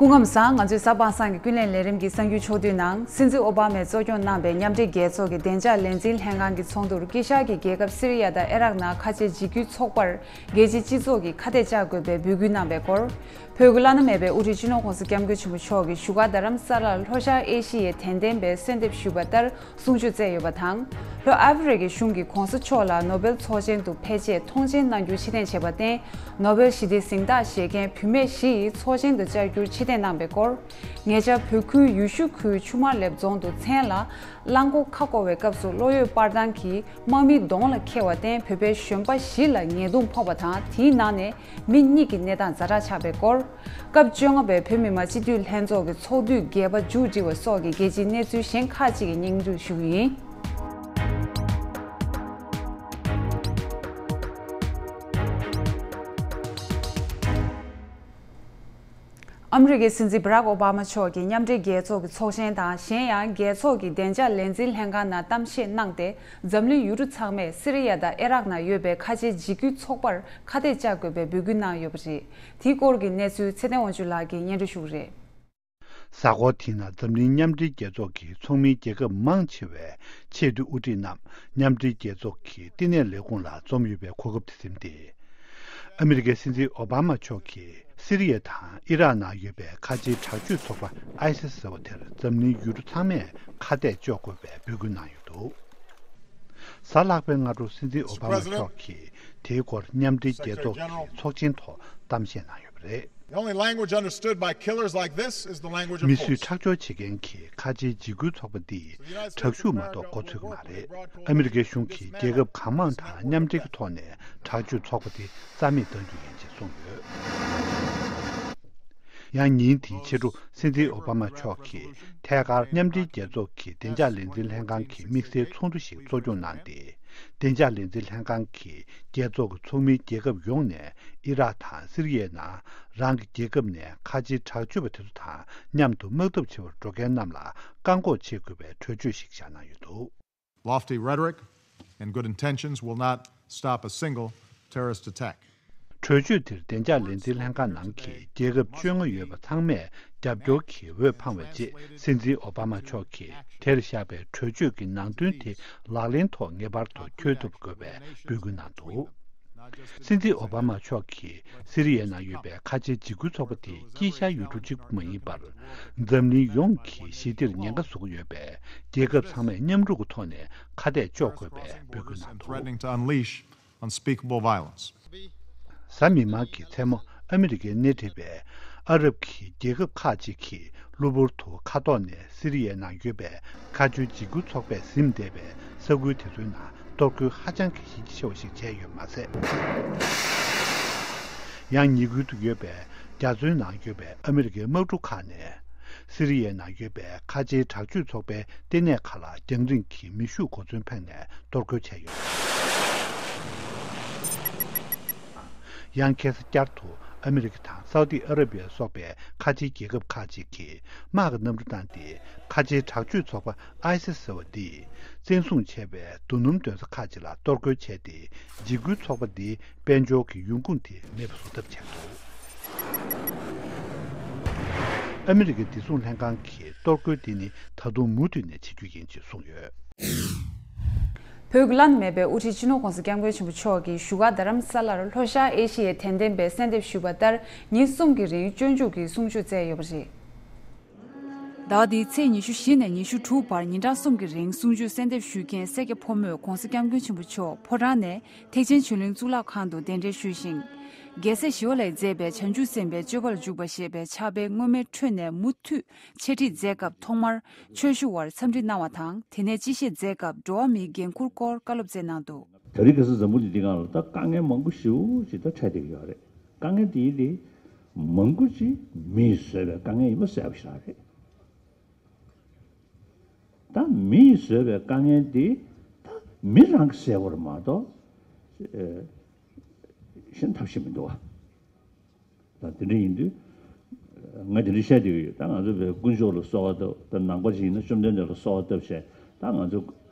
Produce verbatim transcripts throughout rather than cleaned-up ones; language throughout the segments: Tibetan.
སྐུ་ཁམས་བཟང་། ང་ཚོའི་གཟའ་པ་སངས་ཀྱི་ཀུན་གླེང་ལས་རིམ་གྱི་གསར་འགྱུར་ཕྱོགས་བསྡུས་ནང་། སྲིད་འཛིན་ཨོ་བྷ་མས་གཙོ་སྐྱོང་གནང་པའི་མཉམ་འབྲེལ་རྒྱལ་ཚོགས་ཀྱི་བདེ་འཇགས་ལས་འཛིན་ལྷན་ཁང་གི་ཚོགས་འདུར་དཀྱིལ་ཤར་གྱི་རྒྱལ་ཁབ་སི་རི་ཡ་དང་ཨི་རག་ནང་ཁ་ཆེ་འཇིགས་སྐུལ་ཚོགས་པར་རྒྱལ་སྤྱིའི་སྤྱི་ཚོགས་ཀྱིས་ཁ་གཏད་གཅོག་དགོས་པའི་འབོད་སྐུལ་གནང་པའི་སྐོར། བོད་ཀྱི་བླ་ན་མེད་པའི་དབུ་ཁྲིད་སྤྱི་ནོར་༸གོང་ས་༸སྐྱབས་མགོན་ཆེན་པོ་མཆོག་གིས་བཞུགས་སྒར་རྡ་རམ་ས་ལར་ལྷོ་ཤར་ཨེ་ཤི་ཡའི་དད་ལྡན་པའི་གསོལ་འདེབས་ཞུས་པ་ལྟར། གསུང་ཆོས་སྩལ་ཡོད་པ་དང་། ལྷོ་ཨ་ཧྥེ་རི་ཁའི་གཞུང་གིས་༸གོང་ས་མཆོག་ལ་ནོ་བེལ་ཚོགས་ཆེན་དུ་ཕེབས་ཆེད་མཐོང་མཆན་གནང་རྒྱུ་ཕྱིར་འཐེན་བྱས་པར་བརྟེན། ནོ་བེལ་ཞི་བདེའི་གཟེངས་རྟགས་བཞེས་མཁན་བུད་མེད་བཞི་ཡིས་ཚོགས་ཆེན་དུ་བཅར་རྒྱུར་ཕྱིར་འཐེན་གནང་པའི་སྐོར། ཉེ་ཆར་བོད་ཁུལ་ཡུལ་ཤུལ་ཁུལ་ཆུ་དམར་ལེབ་རྫོང་དུ་མཚན་ལ་གླང་མགོ་ཁ་བསྐོར་བའི་སྐབས་སུ་གློག་ཡོད་པར་ཐང་གིས་དམག་མིའི་གདོང་ལ་འཁེལ་བར་བརྟེན། བོད་པའི་གཞོན་པ་བཞི་ལ་ཉེས་རྡུང་ཕོག་པ་དང་། དེའི་ནང་ནས་མི་གཉིས་ཀྱི་གནས་སྟངས་ཛ་དྲག་ཆགས་པའི་སྐོར། སྐབས་བཅོ་ལྔ་པའི་བོད་མི་མང་སྤྱི་འཐུས་ལྷན་ཚོགས་ཀྱི་ཚོགས་དུས་བརྒྱད་པ་མཇུག་སྒྲིལ་བ་སོགས་ཀྱི་རྒྱལ་སྤྱིའི་གནས་ཚུལ་གཞན་ཁག་ཅིག་གི་སྙན་སྒྲོན་ཞུ་རྒྱུ་ཡིན། ཨ་མི་རི་ཀའི་སྲིད་འཛིན་བྷ་རག་ཨོ་བྷ་མ་མཆོག་གིས་མཉམ་འབྲེལ་རྒྱལ་ཚོགས་ཀྱི་ཚོགས་ཆེན་དང་། གཞན་ཡང་རྒྱལ་ཚོགས་ཀྱི་བདེ་འཇགས་ལས་འཛིན་ལྷན་ཁང་ནང་གཏམ་བཤད་གནང་སྟེ། འཛམ་གླིང་ཡུལ་གྲུ་ཚང་མས་སི་རི་ཡ་དང་ཨི་རག་ནང་ཡོད་པའི་ཁ་ཆེའི་འཇིགས་སྐུལ་ཚོགས་པར་ཁ་གཏད་གཅོག་དགོས་པའི་འབོད་སྐུལ་གནང་ཡོད་པ་རེད། དེའི་སྐོར་གྱི་གནས་ཚུལ་ཚེ་བརྟན་དབང་ཕྱུག་ལགས་ཀྱིས་སྙན་སྒྲོན་ཞུ་གི་རེད། གཟའ་འཁོར་དེའི་ནང་འཛམ་གླིང་མཉམ་འབྲེལ་རྒྱལ་ཚོགས་ཀྱི་ཚོགས་མིའི་རྒྱལ་ཁབ་མང་ཆེ་བའི་ཆེས་མཐོའི་དབུ་ཁྲིད་རྣམས་མཉམ་འབྲེལ་རྒྱལ་ཚོགས་ཀྱི་བསྟི་གནས་ལས་ཁུངས་ལ་འཛོམས་ཡོད་པའི་གོ་སྐབས་དེ་ཟིན་ཏེ། ཨ་མི་རི་ཀའི་སྲིད་འཛིན་ཨོ་བྷ་མ་མཆོག་གིས་སི་རི་ཡ་དང་ཨི་རག་ནང་ཡོད་པའི་ཁ་ཆེའི་དྲག་སྤྱོད་ཚོགས་པ་ཨའི་སི་ཟེར་བ་དེར་འཛམ་གླིང་ཡུལ་གྲུ་ཚང་མས་ཁ་གཏད་གཅོག་དགོས་པའི་འབོད་སྐུལ་གནང་ཡོད་འདུག་གཟའ་ལྷག་པའི་སྔ་དྲོ་སྲིད་འཛིན་ཨོ་བྷ་མ་མཆོག་གིས་དེའི་སྐོར་མཉམ་འབྲེལ་རྒྱལ་ཚོགས་ཀྱི་ཚོགས་ཆེན་ཐོག་གཏམ་བཤད་གནང་ཡོད་པ་རེད། The only language understood by killers like this is the language of force. མི་གསོད་ཁྲག་སྦྱོར་བྱེད་མཁན་གྱི་ཁ་ཆེའི་འཇིགས་སྐུལ་ཚོགས་པ་འདིས་དྲག་ཤུགས་མ་གཏོགས་མགོ་ཚོད་ཀྱི་མ་རེད། ཨ་མི་རི་ཀའི་གཞུང་གིས་རྒྱལ་ཁབ་གང་མང་དང་མཉམ་འབྲེལ་གྱི་ཐོག་ནས་དྲག་སྤྱོད་ཚོགས་པ་འདི་རྩ་མེད་གཏང་རྒྱུ་ཡིན་ཅེས་གསུངས་ཡོད། ཡང་ཉིན་དེའི་ཕྱི་དྲོ་སྲིད་འཛིན་ཨོ་བྷ་མ་མཆོག་གིས་ཐད་ཀར་མཉམ་འབྲེལ་རྒྱལ་ཚོགས་ཀྱི་བདེ་འཇགས་ལས་འཛིན་ལྷན་ཁང་གི་དམིགས་བསལ་ཚོགས་འདུ་ཞིག་གཙོ་སྐྱོང་གནང་སྟེ། བདེ་འཇགས་ལས་འཛིན་ལྷན་ཁང་གིས་རྒྱལ་ཚོགས་ཀྱི་ཚོགས་མིའི་རྒྱལ་ཁབ་ཡོངས་ནས་ཨི་རག་དང་སི་རི་ཡའི་ནང་རང་གི་རྒྱལ་ཁབ་ནས་ཁ་ཆེའི་དྲག་སྤྱོད་པ་དེ་ཚོ་དང་མཉམ་དུ་དམག་འཐབ་བྱེད་པར་འགྲོ་མཁན་རྣམས་ལ་བཀག་འགོག་བྱེད་དགོས་པའི་གྲོས་ཆོད་ཞིག་བཞག་གནང་ཡོད་འདུག Lofty rhetoric and good intentions will not stop a single terrorist attack. གྲོས་ཆོད་དེར་བདེ་འཇགས་ལས་འཛིན་ལྷན་ཁང་ནང་གི་རྒྱལ་ཁབ་བཅོ་ལྔ་ཡོད་པ་ཚང་མས་རྒྱབ་སྐྱོར་གྱི་འོས་འཕངས་པའི་རྗེས། སྲིད་འཛིན་ཨོ་བྷ་མ་མཆོག་གིས་དེར་བཞག་པའི་གྲོས་ཆོད་ཀྱི་ནང་དོན་དེ་ལག་ལེན་ཐོག་ངེས་པར་དུ་འཁྱོལ་ཐུབ་དགོས་པའི་འབོད་སྐུལ་གནང་འདུག་སྲིད་འཛིན་ཨོ་བྷ་མ་མཆོག་གིས་སི་རི་ཡའི་ནང་ཡོད་པའི་ཁ་ཆེའི་འཇིགས་སྐུལ་ཚོགས་པ་དེ་དཀྱིལ་ཤར་ཡུལ་གྲུ་གཅིག་པུ་མ་ཡིན་པར། འཛམ་གླིང་ཡོངས་ཀྱི་ཞི་བདེར་ཉེན་ཁ་བཟོ་གི་ཡོད་པས། རྒྱལ་ཁབ་ཚང་མས་མཉམ་རུབ་ཀྱི་ཐོག་ནས་ཁ་གཏད་གཅོག་དགོས་པའི་འབོད་སྐུལ་གནང་འདུག Threatening to unleash unspeakable violence. གཟའ་མིག་དམར་གྱི་མཚན་མོ། ཨ་མི་རི་ཀའི་སྣེ་ཁྲིད་པའི་ཨ་རབ་ཀྱི་རྒྱལ་ཁབ་ཁག་ཅིག་གིས་གློ་བུར་དུ་མཁའ་ཐོག་ནས་སི་རི་ཡའི་ནང་ཡོད་པའི་ཁ་ཆེའི་འཇིགས་སྐུལ་ཚོགས་པས་ཟིན་བསྡད་པའི་ས་ཁུལ་དེ་ཚོའི་ནང་གཏོར་རྒོལ་ཧ་ཅང་གི་གཤིན་རྗེ་ཆེ་བ་ཞིག་བྱས་ཡོད་མ་ཟད། ཡང་ཉེ་ཁུལ་དུ་ཡོད་པའི་རྒྱ་མཚོའི་ནང་ཡོད་པའི་ཨ་མི་རི་ཀའི་དམག་གྲུ་ཁག་ནས། སི་རི་ཡའི་ནང་ཡོད་པའི་ཁ་ཆེའི་དྲག་སྤྱོད་ཚོགས་པའི་ལྟེ་གནས་ཁག་ལ་རྒྱང་རིང་གི་མེ་ཤུགས་གོ་མཚོན་འཕངས་ནས་གཏོར་རྒོལ་བྱས་ཡོད། ཡང་ཁ་སང་བསྐྱར་དུ་ཨ་མི་རི་ཀ་དང་སའུ་ཏི་ཨ་ར་བི་ཡ་སོགས་པའི་ཁ་ཆེའི་རྒྱལ་ཁབ་ཁག་ཅིག་གིས་དམག་གི་གནམ་གྲུ་བཏང་སྟེ། ཁ་ཆེའི་དྲག་སྤྱོད་ཚོགས་པ་ཨའི་སི་ཟེར་བ་འདིས་བཙན་བཟུང་བྱས་པའི་རྡོ་སྣུམ་འདོན་ས་ཁག་ཅིག་ལ་གཏོར་རྒོལ་བྱས་ཏེ། འཇིགས་སྐུལ་ཚོགས་པ་འདིའི་དཔལ་འབྱོར་གྱི་ཡོང་ཁུངས་དེ་མེད་པ་བཟོ་ཐབས་བྱས་འདུག་ཨ་མི་རི་ཀའི་བདེ་སྲུང་ལྷན་ཁང་གིས་གཏོར་རྒོལ་འདི་ནི་ད་དུང་མུ་མཐུད་ནས་བྱེད་རྒྱུ་ཡིན་ཅེས་གསུངས་ཡོད། བོད་ཀྱི་བླ་ན་མེད་པའི་དབུ་ཁྲིད་སྤྱི་ནོར་༸གོང་ས་༸སྐྱབས་མགོན་ཆེན་པོ་མཆོག་གིས་བཞུགས་སྒར་རྡ་རམ་ས་ལར་ལྷོ་ཤར་ཨེ་ཤི་ཡའི་དད་ལྡན་པའི་གསོལ་འདེབས་ཞུས་པ་ལྟར། ཉིན་གསུམ་གྱི་རིང་སྤྱོད་འཇུག་གི་གསུང་ཆོས་སྩལ་ཡོད་པ་རེད། ཟླ་བ་འདིའི་ཚེས་ཉི་ཤུ་བཞི་ནས་ཉི་ཤུ་དྲུག་བར་ཉིན་གྲངས་གསུམ་གྱི་རིང་གསུང་ཆོས་གསོལ་འདེབས་ཞུ་མཁན་སེར་སྐྱ་ཕོ་མོས་༸གོང་ས་༸སྐྱབས་མགོན་ཆེན་པོ་མཆོག་ཕོ་བྲང་ནས་ཐེག་ཆེན་ཆོས་གླིང་གཙུག་ལག་ཁང་དུ་གདན་འདྲེན་ཞུས་ཤིང་། རྒྱལ་སྲས་ཞི་བ་ལྷས་མཛད་པའི་བྱང་ཆུབ་སེམས་དཔའི་སྤྱོད་པ་ལ་འཇུག་པ་ཞེས་པའི་ཕྱག་དཔེ་སྔོན་མའི་ཁྲོད་ནས་མུ་མཐུད་འཆད་ཁྲིད་མཛད་སྐབས། ཐོག་མར་ཆོས་ཞུ་བར་འཚམས་འདྲི་གནང་བ་དང་། དེ་ནས་སྤྱི་བཤད་མཛད་སྐབས་འགྲོ་བ་མིའི་འགན་ཁུར་སྐོར་བཀའ་སློབ་སྩལ་གནང་འདུག་དེ་རིང་ཁ་སང་འཛམ་བུ་གླིང་འདིའི་སྒང་ལ་ད་དཀའ་ངལ་མང་པོ་ཞེ་པོ་ཅིག་ད་འཕྲད་བསྡད་ཀྱི་ཡོད་རེད། དཀའ་ངལ་དེ་ཡིན་དེ་མང་པོ་ཅིག་མིས་བཟོས་པའི་དཀའ་ངལ་ཡིན་པ་གསལ་པོ་ཞིག་རེད། ད་མིས་བཟོས་པའི་དཀའ་ངལ་དེ་ད་མི་རང་གིས་སེལ་དགོས་རེད་མ་གཏོགས། ཨེ། གཞན་ཐབས་ཤེས་མི་འདུག་བ། ད་དེ་འདྲ་ཡིན་དུས། ང་དེ་འདྲ་བཤད་བསྡད་ཀྱི་ཡོད། ད་ང་ཚོ་བའི་དཀོན་མཆོག་ལ་གསོལ་བ་བཏབ། ད་ནང་པ་ཞིག་ཡིན་ན་བཅོམ་ལྡན་འདས་ལ་གསོལ་བ་བཏབ་བྱས། ད་ང་ཚོ།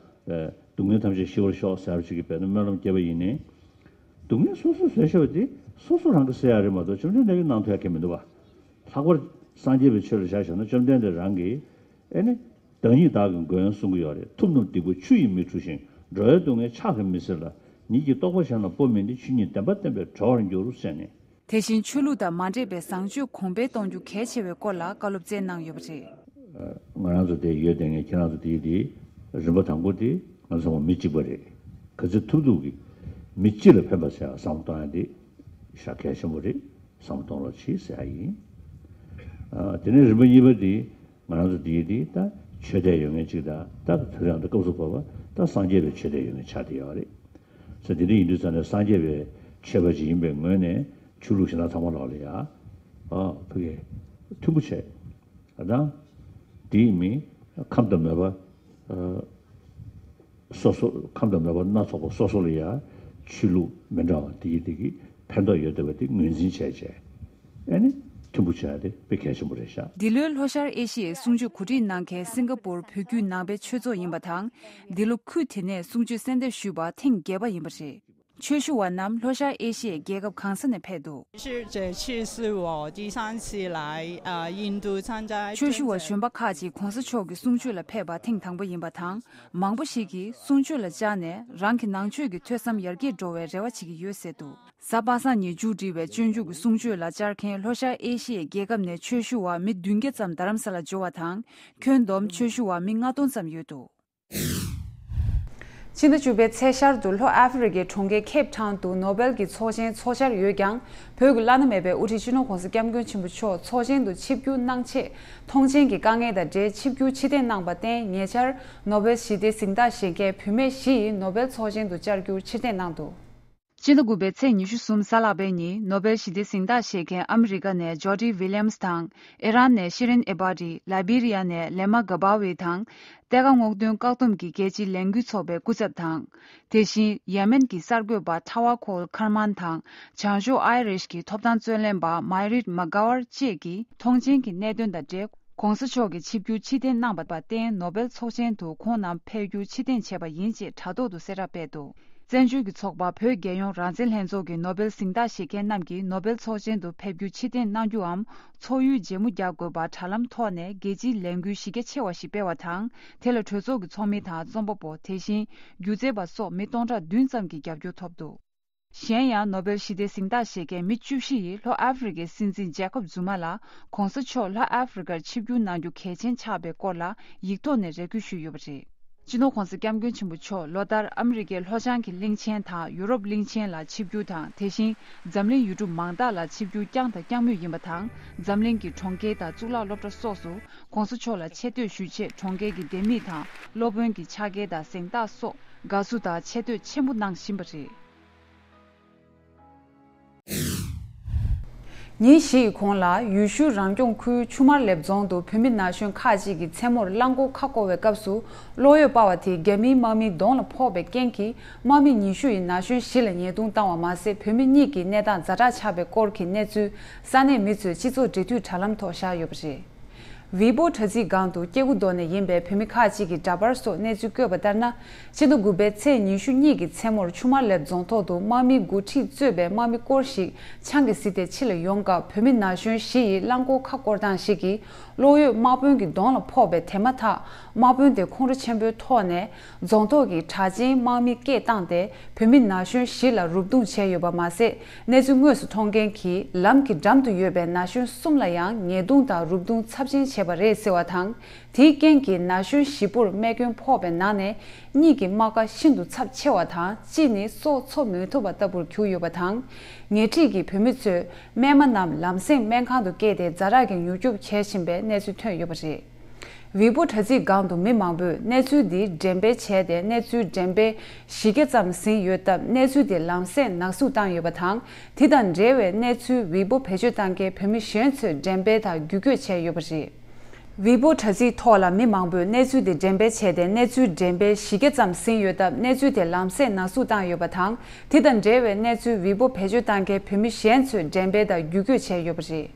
ཨེ། སྡུག་བསྔལ་ཐམས་ཅད་ཞི་བར་ཤོག་ཟེར་བ་ཞིག་གི་བས་ན་སྨོན་ལམ་བརྒྱབ་པ་ཡིན་ནའི། སྡུག་བསྔལ་སོ་སོས་བཟོས་བཞག་པ་དེ་སོ་སོ་རང་གིས་སེལ་ཡ་རེད་མ་གཏོགས་བཅོམ་ལྡན་འདས་ཀྱིས་གནང་ཐུབ་ཡ་གང་ཡང་མི་འདུག་བ། ལྷག་པར་ སངས་རྒྱས་པའི་ཆོས་ལ་བཞག་བཞག་ན་བཅོམ་ལྡན་འདས་རང་གིས་ཨེ་ནི། བདག་ཉིད་བདག་གི་མགོན་གསུང་གི་ཡོད་རེད། ཐུབ་རྣམས་སྡིག་པ་ཆུ་ཡིས་མི་འཁྲུ་ཞིང་། འགྲོ་བའི་སྡུག་བསྔལ་ཕྱག་གིས་མི་སེལ་ལ། ཉིད་ཀྱིས་རྟོགས་པ་གཞན་ལ་སྤོ་མིན་ཏེ། ཆོས་ཉིད་བདེན་པ་བསྟན་པས་གྲོལ་བར་འགྱུར་ཟེར་ནས། དེ་བཞིན་ཆོས་ལུགས་དང་མ་འདྲེས་པའི་བཟང་སྤྱོད་གོང་འཕེལ་གཏོང་རྒྱུ་གལ་ཆེ་བའི་སྐོར་ལ་བཀའ་སློབ་སྩལ་གནང་ཡོད་པ་རེད། ང་རང་ཚོ་དེ་ཡོད་དེ་ངས་ཁྱེད་རང་ཚོ་དེའི་དེ་རིམ་པ་དང་པོ་དེ་ང་ཚོ་ཚང་མ་མི་གཅིག་པ་རེད། ག་ཚོད་ཐུབ་ཐུབ་ཀྱིས་མི་སྤྱི་ལ་ཕན་པ་ཟེར་ཡ་བསམ་བློ་གཏོང་ཡ་དེ་ཤ་གལ་ཆེན་པོ་རེད། བསམ་བློ་གཏོང་རོགས་གྱིས་ཟེར་ཡ་ཡིན། ཨ། དེ་ནས་རིམ་པ་གཉིས་པ་དེ་ང་རང་ཚོ་དེའི་དེ་ད་ཆོས་དད་ཡོད་མཁན་གཅིག་དང་། ད་དུས་རང་དུ་སྐབས་སུ་བབ་པ་ད་སངས་རྒྱས་པའི་ཆོས་དད་ཡོད་མཁན་ཆགས་བསྡད་ཡོད་རེད། ཟེར་དེ་འདྲ་ཡིན་དུས་ཙང་ནས་སངས་རྒྱས་པའི་ཆོས་པ་ཅིག་ཡིན་པའི་ངོས་ནས་ཆོས་ལུགས་གཞན་དག་ཚང་མ་ལོག་ལ་ཡ། ཨ། ཕ་གི་མཐུན་པོ་བྱས། ཨ། དང་། དེའི་མི་ཁམས་དང་མོས་པ། ཨ། སོ་སོ་ཁམས་དང་མོས་པ་སྣ་ཚོགས་པ་སོ་སོ་ལ་ཡ་ཆོས་ལུགས་མི་འདྲ་བ་དེ་ཡི་དེ་གི་ཕན་ཐོགས་ཡོད་བསྡད་པ་དེ་ངོས་འཛིན་བྱས་བྱས། ཨེ་ནི་མཐུན་པོ་བྱས་ཏེ་དཔེ་གལ་ཆེན་པོ་རེད་ཤག་འདི་ལོའི་ལྷོ་ཤར་ཨེ་ཤི་ཡའི་གསུང་ཆོས་གོ་སྒྲིག་གནང་མཁན་སིང་ག་པུར་བོད་བརྒྱུད་ནང་པའི་ཆོས་ཚོགས་ཡིན་པ་དང་། འདི་ལོ་ཁུལ་དེ་ནས་གསུང་ཆོས་གསན་འདེབས་ཞུས་པ་ཐེངས་བརྒྱད་པ་ཡིན་པ་རེད། ཆོས་ཞུ་བ་རྣམས་ལྷོ་ཤར་ཨེ་ཤི་ཡའི་རྒྱལ་ཁབ་གང་ས་ནས་ཕེབས་འདུག 是，这次是我第三次来呃印度参加 ཆོས་ཞུ་བ་གཞོན་པ་ཁག་ཅིག་༧གོང་ས་མཆོག་གི་གསུང་ཆོས་ལ་ཕེབས་པ་ཐེངས་དང་པོ་ཡིན་པ་དང་། མང་པོ་ཞིག་གིས་གསུང་ཆོས་ལ་བཅར་ནས་རང་གི་ནང་ཆོས་ཀྱི་ཐོས་བསམ་ཡར་རྒྱས་འགྲོ་བའི་རེ་བ་བྱེད་ཀྱི་ཡོད་ཟེར་འདུག་གཟའ་པ་སངས་ཉིན་མཇུག་སྒྲིལ་བའི་སྤྱོད་འཇུག་གི་གསུང་ཆོས་ལ་བཅར་མཁན་ལྷོ་ཤར་ཨེ་ཤི་ཡའི་རྒྱལ་ཁབ་ནས་ཆོས་ཞུ་བ་མི་བདུན་བརྒྱ་ཙམ་རྡ་རམ་ས་ལ་འབྱོར་བ་དང་། ཁྱོན་བསྡོམས་ཆོས་ཞུ་བ་མི་ལྔ་སྟོང་ཙམ་ཡོད་འདུག་ཕྱི་ཟླ་བཅུ་པའི་ཚེས་ཤར་དུ་ལྷོ་ཨ་ཧྥེ་རི་ཀའི་གྲོང་ཁྱེར་ཁེབ་ཐའུན་དུ་ནོ་སྦེལ་གྱི་ཚོགས་ཆེན་འཚོགས་འཆར་ཡོད་ཀྱང་། བོད་ཀྱི་བླ་ན་མེད་པའི་དབུ་ཁྲིད་སྤྱི་ནོར་༧གོང་ས་༧སྐྱབས་མགོན་ཆེན་པོ་མཆོག་ཚོགས་ཆེན་དུ་ཆིབས་བསྒྱུར་གནང་ཆེད་མཐོང་མཆན་གྱི་དཀའ་ངལ་དང་འབྲེལ་ཆིབས་བསྒྱུར་ཕྱིར་འཐེན་གནང་པར་བརྟེན་ཉེ་ཆར་ནོ་སྦེལ་ཞི་བདེ་གཟེངས་རྟགས་བཞེས་མཁན་བུད་མེད་བཞི་ཡིས་ནོ་སྦེལ་ཚོགས་ཆེན་དུ་བཅར་རྒྱུར་ཕྱིར་འཐེན་གནང་འདུག་ཕྱི་ཟླ་དགུ་པའི་ཚེས་ཉི་ཤུ་གསུམ་གཟའ་ལྷག་པའི་ཉིན་ནོ་སྦེལ་ཞི་བདེ་གཟེངས་རྟགས་བཞེས་མཁན་ཨ་མི་རི་ཀ་ནས་ཇོ་ཌི་ཝི་ལི་ཡམ་སི་དང་། ཨི་རན་ནས་ཤི་རིན་ཨེ་བྷ་ཏི། ལའི་བྷི་རི་ཡ་ནས་ལེ་མ་ག་བྷ་ཝི་དང་། གཏེར་ཁ་སྔོག་འདོན་བཀག་སྡོམ་གྱི་རྒྱལ་སྤྱིའི་ལས་འགུལ་ཚོགས་པའི་སྐུ་ཚབ་དང་། དེ་བཞིན་ཡེ་མེན་གྱི་གསར་འགོད་པ་ཁྲ་བ་ཁོལ་ཁར་མན་དང་། བྱང་ཕྱོགས་ཨའི་རིཤ་གི་ཐོབ་ཐང་རྩོད་ལེན་པ་མའི་རིད་མ་གྷ་ཝར་བཅས་ཀྱིས་མཐོང་མཆན་གྱི་གནད་དོན་དང་འབྲེལ། ༧གོང་ས་མཆོག་གིས་ཆིབས་བསྒྱུར་ཕྱིར་འཐེན་གནང་པར་བརྟེན་ནོ་སྦེལ་ཚོགས་ཆེན་དུ་ཁོང་རྣམས་ཕེབས་རྒྱུ་ཕྱིར་འཐེན་བྱས་པ་ཡིན་ཅེས་དྲ་ཐོག་ཏུ་གསལ་བསྒྲགས་སྤེལ་འདུག་བཙན་བྱོལ་གྱི་ཚོགས་པ་བོད་རྒྱལ་ཡོངས་རང་བཙན་ལྷན་ཚོགས་ཀྱི་ནོ་སྦེལ་གཟེངས་རྟགས་བཞེས་མཁན་རྣམས་ཀྱིས་ནོ་སྦེལ་ཚོགས་ཆེན་དུ་ཕེབས་རྒྱུ་ཕྱིར་འཐེན་གནང་རྒྱུའམ་ཚོགས་ཡུལ་མཇལ་མོ་རྒྱག་དགོས་པ་དྲ་ལམ་ཐོག་ནས་རྒྱལ་སྤྱིའི་ལས་འགུལ་གཞི་རྒྱ་ཆེ་བ་ཞིག་སྤེལ་བ་དང་། དེ་ལ་གྲོས་ཚོགས་ཀྱི་ཚོགས་མི་དང་རྩོམ་པ་པོ། དེ་བཞིན་སྒྱུ་རྩལ་པ་སོགས་མི་སྟོང་ཕྲག་བདུན་ཙམ་གྱིས་རྒྱབ་སྐྱོར་ཐོབ་འདུག་གཞན་ཡང་ནོ་སྦེལ་ཞི་བདེ་གཟེངས་རྟགས་བཞེས་མཁན་མི་བཅུ་བཞི་ཡིས་ལྷོ་ཨ་ཧྥེ་རི་ཀའི་སྲིད་འཛིན་ཇེ་ཀོབ་ཛུ་མ་ལ་༧གོང་ས་མཆོག་ལྷོ་ཨ་ཧྥེ་རི་ཀར་ཆིབས་བསྒྱུར་གནང་རྒྱུ་གལ་ཆེན་ཆགས་པའི་སྐོར་ལ་ཡིག་ཐོག་ནས་རེ་སྐུལ་ཞུས་ཡོད་པ་རེད། སྤྱི་ནོར་༧གོང་ས་༧སྐྱབས་མགོན་ཆེན་པོ་མཆོག་ལོ་ལྟར་ཨ་མི་རི་ཀའི་ལྷོ་བྱང་གི་གླིང་ཆེན་དང་ཡུ་རོབ་གླིང་ཆེན་ལ་ཆིབས་བསྒྱུར་དང་། དེ་བཞིན་འཛམ་གླིང་ཡུལ་གྲུ་མང་དག་ལ་ཆིབས་བསྒྱུར་བསྐྱངས་དང་བསྐྱངས་མུས་ཡིན་པ་དང་། འཛམ་གླིང་གི་གྲོང་ཁྱེར་དང་གཙུག་ལག་སློབ་གྲྭ་སོགས་སུ་༧གོང་ས་མཆོག་ལ་ཆེ་བསྟོད་ཞུ་ཆེད་གྲོང་ཁྱེར་གྱི་ལྡེ་མིག་དང་སློབ་དཔོན་གྱི་ཕྱག་འཁྱེར་དང་གཟེངས་རྟགས་སོགས་དགའ་བསུ་དང་ཆེ་བསྟོད་ཆེན་པོ་གནང་བཞིན་པ་རེད། ཉིན་བཞི་ཡི་གོང་ལ་ཡུལ་ཤུལ་རང་སྐྱོང་ཁུལ་ཆུ་དམར་ལེབ་རྫོང་དུ་བོད་མི་ན་གཞོན་ཁག་ཅིག་གིས་མཚན་མོར་རླངས་འཁོར་ཁ་བསྐོར་བའི་སྐབས་སུ་གློག་འོད་སྤར་བ་དེས་རྒྱ་མིའི་དམག་མིའི་གདོང་ལ་ཕོག་པའི་རྐྱེན་གྱིས་དམག་མི་ཉི་ཤུ་ཡིས་ན་གཞོན་བཞི་ལ་ཉེས་རྡུང་བཏང་བ་མ་ཟད། བོད་མི་གཉིས་ཀྱི་གནས་སྟངས་ཛ་དྲག་ཆགས་པའི་སྐོར་གྱི་གནས་ཚུལ་ས་གནས་མི་ཚོས་སྤྱི་ཚོགས་འབྲེལ་མཐུད་དྲ་ལམ་ཐོག་བཞག་ཡོད་པ་རེད། ཝི་པོ་དྲ་ཚིགས་སྒང་དུ་སྐྱེ་དགུ་མདོ་ནས་ཡིན་པའི་བོད་མི་ཁག་ཅིག་གི་འདྲ་པར་སོགས་གནས་ཚུལ་བཀོད་པ་ལྟར་ན། ཕྱི་ཟླ་དགུ་པའི་ཚེས་ཉི་ཤུ་གཉིས་ཀྱི་མཚན་མོར་ཆུ་དམར་ལེབ་རྫོང་ཐོག་ཏུ་དམག་མིའི་འགོ་ཁྲིད་གཙོས་པའི་དམག་མི་སྐོར་ཞིག་ཆང་གིས་བཟི་སྟེ་ཕྱི་ལ་ཡོང་སྐབས། བོད་མི་ན་གཞོན་བཞི་ཡིས་རླངས་འཁོར་ཁ་བསྐོར་སྟངས་ཤིག་གིས་གློག་འོད་དམག་དཔོན་གྱི་གདོང་ལ་ཕོག་པས། དེ་མ་ཐག་དམག་དཔོན་དེ་ཁོང་ཁྲོ་ཆེན་པོའི་ཐོག་ནས་རྫོང་ཐོག་གི་དྲག་ཆེན་དམག་མི་སྐད་བཏང་སྟེ། བོད་མི་ན་གཞོན་བཞི་ལ་རུབ་རྡུང་བྱས་ཡོད་པ་མ་ཟད། གནས་ཚུལ་དངོས་སུ་མཐོང་མཁན་གྱིས་ལམ་གྱི་འགྲམ་དུ་ཡོད་པའི་ན་གཞོན་གསུམ་ལ་ཡང་ཉེས་རྡུང་དང་རུབ་རྡུང་ཚབས་ཆེན་བྱས་པ་རེད་ཟེར་བ་དང་། དེའི་རྐྱེན་གྱིས་ན་གཞོན་བཞི་པོར་རྨས་སྐྱོན་ཕོག་པའི་ནང་ནས་གཉིས་ཀྱི་རྨ་ཁ་ཤིན་ཏུ་ཚབས་ཆེ་བ་དང་། གཅིག་ནི་སྲོག་འཚོ་མི་ཐུབ་པ་ལྟ་བུར་གྱུར་ཡོད་པ་དང་། ཉེ་འཁྲིས་ཀྱི་བོད་མི་ཚོས་རྨས་མ་རྣམས་ལམ་སེང་སྨན་ཁང་དུ་བསྐྱལ་ཏེ་ཛ་དྲག་གི་མྱུར་སྐྱོབ་བྱེད་བཞིན་པའི་གནས་ཚུལ་ཐོན་ཡོད་པ་རེད། ཝི་པོ་དྲ་ཚིགས་སྒང་དུ་མི་མང་པོས་གནས་ཚུལ་འདི་འགྲེམས་སྤེལ་བྱས་ཏེ། གནས་ཚུལ་འགྲེམས་སྤེལ་བཞི་བརྒྱ་ཙམ་ཟིན་ཡོད་སྟབས། གནས་ཚུལ་དེ་ལམ་སེང་ནག་གསུག་བཏང་ཡོད་པ་དང་། དེ་དང་འབྲེལ་བའི་གནས་ཚུལ་ཝི་པོ་བེད་སྤྱོད་བཏང་མཁན་བོད་མི་གཞན་ཚོས་འགྲེམས་སྤེལ་དང་བརྒྱུད་སྐྱོད་བྱས་ཡོད་པ་རེད། ཝི་པོ་དྲ་ཚིགས་ཐོག་ལ་མི་མང་པོས་གནས་ཚུལ་དེ་འགྲེམས་སྤེལ་བྱས་ཏེ། གནས་ཚུལ་འགྲེམས་སྤེལ་བཞི་བརྒྱ་ཙམ་ཟིན་ཡོད་སྟབས། གནས་ཚུལ་དེ་ལམ་སེང་ནག་གསུག་བཏང་ཡོད་པ་དང་། དེ་དང་འབྲེལ་བའི་གནས་ཚུལ་ཝི་པོ་བེད་སྤྱོད་བཏང་མཁན་བོད་མི་གཞན་ཚོས་འགྲེམས་སྤེལ་དང་བརྒྱུད་སྐྱོད་བྱས་ཡོད་པ་རེད།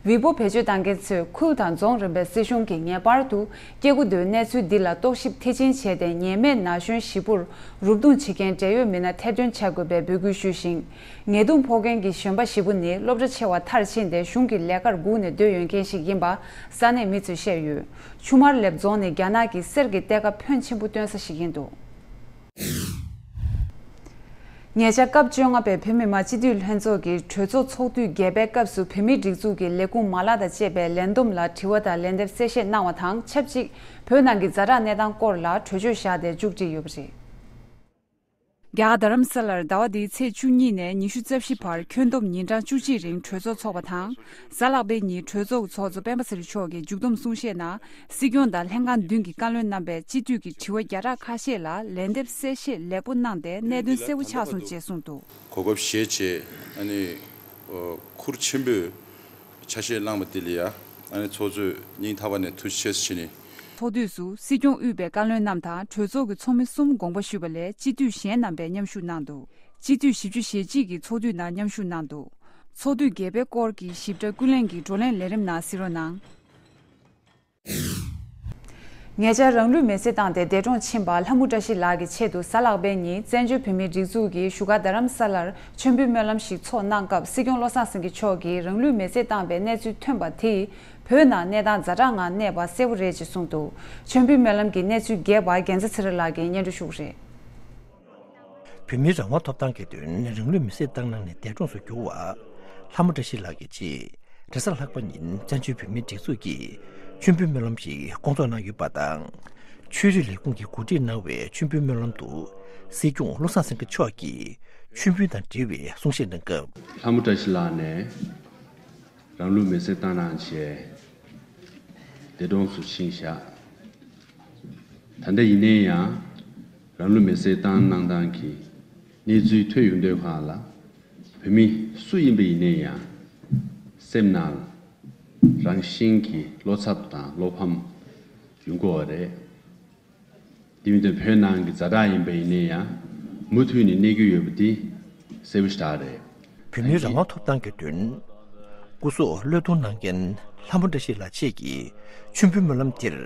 ཝི་པོ་བེད་སྤྱོད་བཏང་མཁན་ཚོས་ཁུལ་དང་རྫོང་རིམ་པའི་སྲིད་གཞུང་གིས་ངེས་པར་དུ་སྐྱེ་དགུ་མདོའི་གནས་ཚུལ་འདི་ལ་རྟོག་ཞིབ་མཐིལ་ཕྱིན་བྱས་ཏེ། ཉེན་མེད་ན་གཞོན་གཞིས་སྤོར་རུབ་རྡུང་བྱེད་མཁན་འབྲེལ་ཡོད་མི་སྣ་ཐེར་འདོན་བྱ་དགོས་པའི་འབོད་སྐུལ་ཞུས་ཤིང་། ཉེས་རྡུང་ཕོག་མཁན་གྱི་གཞོན་པ་བཞི་པོ་ནི་སློབ་གྲྭ་ཆེ་བ་མཐར་ཕྱིན་ཏེ། གཞུང་གི་ལས་ཀར་སྒུག་ནས་སྡོད་ཡོད་མཁན་ཞིག་ཡིན་པ་ས་གནས་མི་ཚོས་བཤད་ཡོད། ཆུ་དམར་ལེབ་རྫོང་ནི་རྒྱ་ནག་གི་གསེར་གྱི་གཏེར་ཁ་ཕོན་ཆེན་པོ་བཏོན་ས་ཞིག་ཡིན་འདུག་ཉེ་ཆར་སྐབས་བཅོ་ལྔ་པའི་བོད་མི་མང་སྤྱི་འཐུས་ལྷན་ཚོགས་ཀྱི་གྲོས་ཚོགས་ཚོགས་དུས་བརྒྱད་པའི་སྐབས་སུ། བོད་མིའི་སྒྲིག་འཛུགས་ཀྱི་ལས་ཁུངས་མ་ལག་དང་བཅས་པའི་ལས་བསྡོམས་ལ་དྲི་བ་དང་ལན་འདེབས་གསལ་བཤད་གནང་བ་དང་ཆབས་ཅིག་བོད་ནང་གི་ཛ་དྲག་གནས་སྟངས་སྐོར་ལ་གྲོས་ཆོད་བཞག་སྟེ་མཇུག་བསྒྲིལ་ཡོད་པ་རེད། རྒྱ་གར་རྡ་རམ་ས་ལར་ཟླ་བ་འདིའི་ཚེས་བཅུ་གཉིས་ནས་ཉི་ཤུ་རྩ་བཞི་བར་ཁྱོན་བསྡོམས་ཉིན་གྲངས་བཅུ་གཅིག་རིང་གྲོས་ཚོགས་འཚོགས་པ་དང་། གཟའ་ལྷག་པའི་ཉིན་གྲོས་ཚོགས་ཀྱི་ཚོགས་གཙོ་སྤེན་པ་ཚེ་རིང་མཆོག་གིས་མཇུག་བསྡོམས་གསུང་བཤད་ནང་། སྲིད་སྐྱོང་དང་ལྷན་ཁང་མདུན་གྱི་བཀའ་བློན་རྣམ་པས་སྤྱི་འཐུས་ཀྱི་དྲི་བ་བརྒྱ་ཕྲག་ཁ་ཤས་ལ་ལན་འདེབས་གསལ་བཤད་ལེགས་པོ་གནང་སྟེ། གནད་དོན་གསལ་བོ་ཆགས་སོང་ཅེས་གསུངས་འདུག་གོ་སྐབས་བཞེས་བྱས། ཨ་ནི་ཁུར་ཆེན་པོས་ཆ་ཤས་བླངས་པ་དེ་ལ་ཡ། ཨ་ནི་ཚོགས་གཙོས་སྙིང་ཐག་པ་ནས་ཐུགས་རྗེ་ཆེ་ཞུ་ནི། ཚོགས་དུས་སུ་སྲིད་སྐྱོང་དབུས་པའི་བཀའ་བློན་རྣམས་དང་གྲོས་ཚོགས་ཀྱི་ཚོགས་མི་གསུམ་དགོངས་པ་ཞུས་པ་ལས་སྤྱི་འཐུས་གཞན་རྣམ་པས་མཉམ་ཞུགས་གནང་འདུག་སྤྱི་འཐུས་བཞི་བཅུ་ཞེ་གཅིག་གིས་ཚོགས་དུས་ནང་མཉམ་ཞུགས་གནང་འདུག་ཚོགས་དུས་བརྒྱད་པའི་སྐོར་གྱི་ཞིབ་ཕྲ་ཀུན་གླེང་གི་བགྲོ་གླེང་ལས་རིམ་ནང་གཟིགས་རོགས་གནང་། ཉེ་ཆར་རང་ལུས་མེར་སྲེག་བཏང་སྟེ་འདས་གྲོངས་ཕྱིན་པ་ལྷ་མོ་བཀྲ་ཤིས་ལགས་ཀྱི་ཆེད་དུ་གཟའ་ལྷག་པའི་ཉིན་བཙན་བྱོལ་བོད་མིའི་སྒྲིག་འཛུགས་ཀྱི་བཞུགས་སྒར་རྡ་རམ་ས་ལར་མཆོད་འབུལ་སྨོན་ལམ་ཞིག་ཚོགས་གནང་སྐབས། སྲིད་སྐྱོང་བློ་བཟང་སེང་གེ་མཆོག་གིས་རང་ལུས་མེར་སྲེག་བཏང་པའི་གནས་ཚུལ་ཐོན་པ་དེས་བོད་ནང་གནས་སྟངས་ཛ་དྲག་ངང་གནས་པ་གསལ་པོ་རེད་ཅེས་གསུངས་འདུག་མཆོད་འབུལ་སྨོན་ལམ་གྱི་གནས་ཚུལ་རྒྱས་པ་རྒྱལ་མཚན་ཚེ་རིང་ལགས་ཀྱིས་སྙན་སྒྲོན་ཞུ་གི་རེད། བོད་མིའི་རང་དབང་ཐོབ་ཐང་གི་དོན་རང་ལུས་མེར་སྲེག་བཏང་གནང་ནས་འདས་གྲོངས་སུ་གྱུར་བ་ལྷ་མོ་བཀྲ་ཤིས་ལགས་ཀྱི་ཆེད། རེས་གཟའ་ལྷག་པ་ཉིན་བཙན་བྱོལ་བོད་མིའི་སྒྲིག་འཛུགས་ཀྱིས་མཆོད་འབུལ་སྨོན་ལམ་ཞིག་སྐོང་ཚོགས་གནང་ཡོད་པ་དང་། ཆོས་རིག་ལས་ཁུངས་ཀྱིས་གོ་སྒྲིག་གནང་བའི་མཆོད་འབུལ་སྨོན་ལམ་དུ། སྲིད་སྐྱོང་བློ་བཟང་སེང་གེ་མཆོག་གིས་མཆོད་འབུལ་དང་འབྲེལ་བའི་གསུང་བཤད་གནང་སྐབས། ལྷ་མོ་བཀྲ་ཤིས་ལགས་ནས་རང་ལུས་མེར་སྲེག་བཏང་གནང་བྱས། འདས་གྲོངས་སུ་ཕྱིན་བཞག་ད་ལྟ་ཡིན་ནའི་ཡང་། རང་ལུས་མེར་སྲེག་བཏང་གནང་སྟངས་ཀྱི་གནས་ཚུལ་ཐོས་ཡོང་དུས་སྒང་ལ། བོད་མི་སུ་ཡིན་པ་ཡིན་ནའི་ཡང་། སེམས་ནང་ལ་རང་བཞིན་གྱིས་བློ་འཚབ་དང་བློ་ཕམ་ཡོང་གི་ཡོད་རེད། དེ་མིན་དུ་བོད་ནང་གི་ཛ་དྲག་ཡིན་པ་ཡིན་ནའི་ཡང་། མུ་མཐུད་ནས་གནས་ཀྱི་ཡོད་པ་འདི་གསལ་པོ་ཞེ་དྲག་རེད། བོད་མིའི་རང་དབང་ཐོབ་ཐང་གི་དོན། སྐུ་སྲོག་བློས་གཏོང་གནང་མཁན་ལྷ་མོ་བཀྲ་ཤིས་ལགས་མཆེད་ཀྱི་མཆོད་འབུལ་སྨོན་ལམ་འདིར།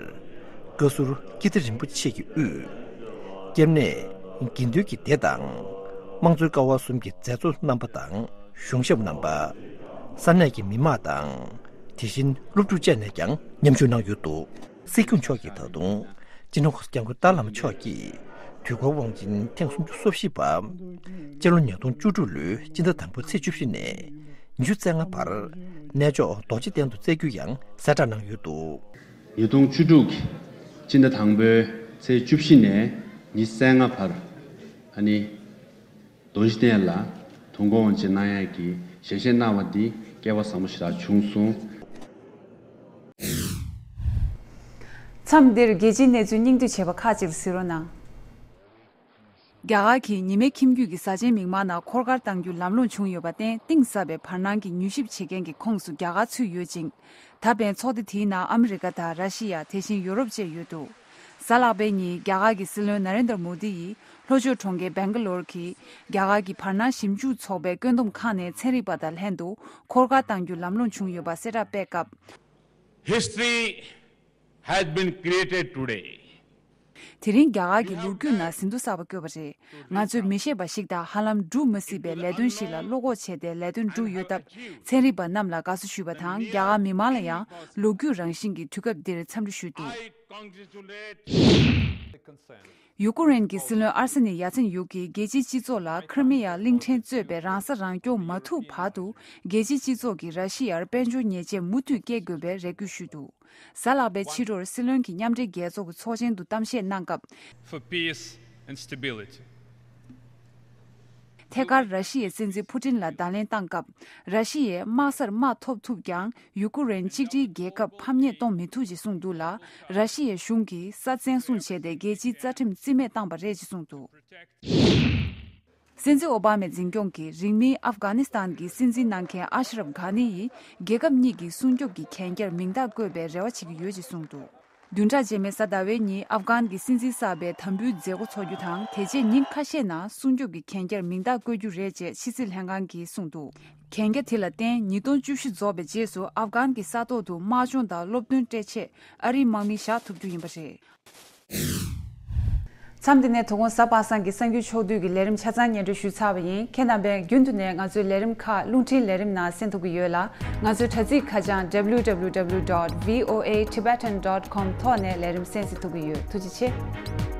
བཀའ་ཟུར་ཀིརྟི་རིན་པོ་ཆེ་གི་དབུས། སྐྱབས་གནས་དགེ་འདུན་གྱི་སྡེ་དང་། དམངས་གཙོའི་ཀ་བ་གསུམ་གྱི་མཛད་གཙོ་རྣམ་པ་དང་གཞུང་ཞབས་རྣམ་པ། ས་གནས་ཀྱི་མི་མང་དང་། དེ་བཞིན་སློབ་ཕྲུག་བཅས་ནས་ཀྱང་མཉམ་ཞུགས་གནང་ཡོད་འདུག་སྲིད་སྐྱོང་མཆོག་གིས་ད་དུང་སྤྱི་ནོར་༸གོང་ས་༸སྐྱབས་མགོན་ཏཱ་ལའི་བླ་མ་མཆོག་གིས་དུས་འཁོར་དབང་ཆེན་ཐེངས་སུམ་ཅུ་སོ་བཞི་པ། སྤྱི་ལོ་ཉིས་སྟོང་བཅུ་དྲུག་ལོའི་སྤྱི་ཟླ་དང་པོའི་ཚེས་བཅུ་བཞི་ནས་ཉི་ཤུ་རྩ་ལྔ་བར་གནས་མཆོག་རྡོ་རྗེ་གདན་དུ་བསྩལ་རྒྱུ་ཡང་གསལ་བསྒྲགས་གནང་ཡོད་འདུག་ཉིས་སྟོང་བཅུ་དྲུག་གི་སྤྱི་ཟླ་དང་པོའི་ཚེས་བཅུ་བཞི་ནས་ཉི་ཤུ་རྩ་ལྔ་བར་ཨ་ནི། རྡོ་རྗེ་གདན་ལ་དུས་འཁོར་དབང་ཆེན་གནང་ཡག་གི་ཞལ་བཞེས་གནང་བ་འདི་སྐལ་བ་བཟང་པོ་ཞེ་དྲག་བྱུང་སོང་། མཚམས་འདིར་རྒྱལ་སྤྱིའི་གནས་ཚུལ་སྙིང་བསྡུས་བྱས་པ་ཁག་ཅིག་གཟིགས་རོགས་གནང་། རྒྱ་གར་གྱིས་ཉི་མའི་ཁྱིམ་རྒྱུད་ཀྱི་ས་ཆའི་མིག་དམར་ནང་འཁོར་སྐར་གཏང་རྒྱུ་ལམ་ལྷོང་བྱུང་ཡོད་པར་བརྟེན། གཏིང་ཟབ་པའི་བར་སྣང་གི་མྱུལ་ཞིབ་བྱེད་མཁན་གྱི་ཁོངས་སུ་རྒྱ་གར་ཚུད་ཡོད་ཅིང་། ད་ཕན་ཚོགས་སྡེ་དེའི་ནང་ཨ་མི་རི་ཀ་དང་ར་ཤི་ཡ། དེ་བཞིན་ཡོ་རོབ་བཅས་ཡོད་འདུག་གཟའ་ལྷག་པའི་ཉིན་རྒྱ་གར་གྱི་སྲིད་བློན་ན་རེན་དར་མོ་དི་ཡིས་ལྷོ་ཕྱོགས་གྲོང་ཁྱེར་སྦེང་ག་ལོར་གྱི་རྒྱ་གར་གྱི་བར་སྣང་ཞིབ་འཇུག་ཚོགས་པའི་བཀོད་འདོམས་ཁང་ནས་ཚན་རིག་པ་དང་ལྷན་དུ་འཁོར་སྐར་གཏང་རྒྱུ་ལམ་ལྷོང་བྱུང་ཡོད་པ་གསལ་བསྒྲགས་སྤེལ་སྐབས། History has been created today. དེ་རིང་རྒྱ་གར་གྱི་ལོ་རྒྱུས་ནང་ཟིན་ཐོ་གསར་པ་བཀོད་པ་རེད། ང་ཚོས་མི་ཤེས་པ་ཞིག་དང་ཧ་ལམ་སྒྲུབ་མ་སྲིད་པའི་ལས་དོན་ཞིག་ལ་བློ་ཁོག་བྱས་ཏེ་ལས་དོན་བསྒྲུབས་ཡོད་སྟབས། ཚན་རིག་པ་རྣམས་ལ་དགའ་བསུ་ཞུས་པ་དང་། རྒྱ་གར་མི་མང་ལ་ཡང་ལོ་རྒྱུས་རང་བཞིན་གྱི་དུས་སྐབས་འདིར་འཚམས་འདྲི་ཞུས་འདུག་ཡུ་ཀེ་རེན་གྱི་སྲིད་བློན་ཨར་སེ་ནི་ཡ་ཚན་ཡུག་གིས་རྒྱལ་སྤྱིའི་སྤྱི་ཚོགས་ལ་ཁི་རི་མི་ཡ་གླིང་ཕྲན་གཙོས་པའི་རང་ས་རང་སྐྱོང་མ་ཐུབ་བར་དུ། རྒྱལ་སྤྱིའི་སྤྱི་ཚོགས་ཀྱིས་ར་ཤི་ཡར་དཔལ་འབྱོར་ཉེས་ཆད་མུ་མཐུད་བཀལ་དགོས་པའི་རེ་སྐུལ་ཞུས་འདུག་གཟའ་ལྷག་པའི་ཕྱི་དྲོར་སྲིད་བློན་གྱིས་མཉམ་འབྲེལ་རྒྱལ་ཚོགས་ཀྱི་ཚོགས་ཆེན་དུ་གཏམ་བཤད་གནང་སྐབས། For peace and stability. ཐད་ཀར་ར་ཤི་ཡའི་སྲིད་འཛིན་ཕུ་ཏིན་ལ་བརྡ་ལན་བཏང་སྐབས། ར་ཤི་ཡས་དམག་སར་དམག་ཐོབ་ཐུབ་ཀྱང་། ཡུ་ཀེ་རེན་གཅིག་སྒྲིལ་རྒྱལ་ཁབ་ཕམ་ཉེས་གཏོང་མི་ཐུབ་ཅེས་གསུངས་འདུག་ལ། ར་ཤི་ཡའི་གཞུང་གིས་ས་བཙན་བཟུང་བྱས་ཏེ་རྒྱལ་སྤྱིའི་རྩ་ཁྲིམས་རྩིས་མེད་བཏང་པ་རེད་ཅེས་གསུངས་འདུག་སྲིད་འཛིན་ཨོ་བྷ་མས་འཛིན་སྐྱོང་གིས་རིང་མིན་ཨབ་གྷ་ནི་སི་ཐན་གྱི་སྲིད་འཛིན་གནང་མཁན་ཨ་ཤ་རབ་གྷ་ནི་ཡིས་རྒྱལ་ཁབ་གཉིས་ཀྱི་སྲུང་སྐྱོབ་ཀྱི་གན་རྒྱར་མིང་རྟགས་བཀོད་པའི་རེ་བ་བྱེད་ཀྱི་ཡོད་ཅེས་གསུངས་འདུག་བདུན་ཕྲག་རྗེས་མའི་གཟའ་ཟླ་བའི་ཉིན་ཨབ་གྷན་གྱི་སྲིད་འཛིན་གསར་པའི་དམ་འབུལ་མཛད་སྒོ་འཚོགས་རྒྱུ་དང་། དེ་རྗེས་ཉིན་ཁ་ཤས་ནང་སྲུང་སྐྱོབ་ཀྱི་གན་རྒྱར་མིང་རྟགས་བཀོད་རྒྱུ་རེད་ཅེས་ཕྱི་སྲིད་ལྷན་ཁང་གིས་གསུངས་འདུག་གན་རྒྱ་དེ་ལ་བརྟེན་ཉིས་སྟོང་བཅུ་བཞི་རྫོགས་པའི་རྗེས་སུ་ཨབ་གྷན་གྱི་ས་ཐོག་ཏུ་དམག་སྦྱོང་དང་སློབ་སྟོན་སྤྲད་ཆེད་ཨ་རིའི་དམག་མི་བཞག་ཐུབ་རྒྱུ་ཡིན་པ་རེད། མཚམས་འདི་ནས་དོ་དགོང་གཟའ་པ་སངས་ཀྱི་གསར་འགྱུར་ཕྱོགས་བསྡུས་ཀྱི་ལས་རིམ་ཆ་ཚང་སྙན་སྒྲོན་ཞུས་ཚར་བ་ཡིན། ཁྱེད་རྣམ་པས་རྒྱུན་དུ་ནས་ང་ཚོའི་ལས་རིམ་ཁག་རླུང་འཕྲིན་ལས་རིམ་ནང་གསན་ཐུབ་ཀྱི་ཡོད་ལ། ང་ཚོའི་དྲ་ཚིགས་ཁ་བྱང་W W W dot V O A Tibetan dot com ཐོག་ནས་ལས་རིམ་གསན་གཟིགས་ཐུབ་ཀྱི་ཡོད། ཐུགས་རྗེ་ཆེ།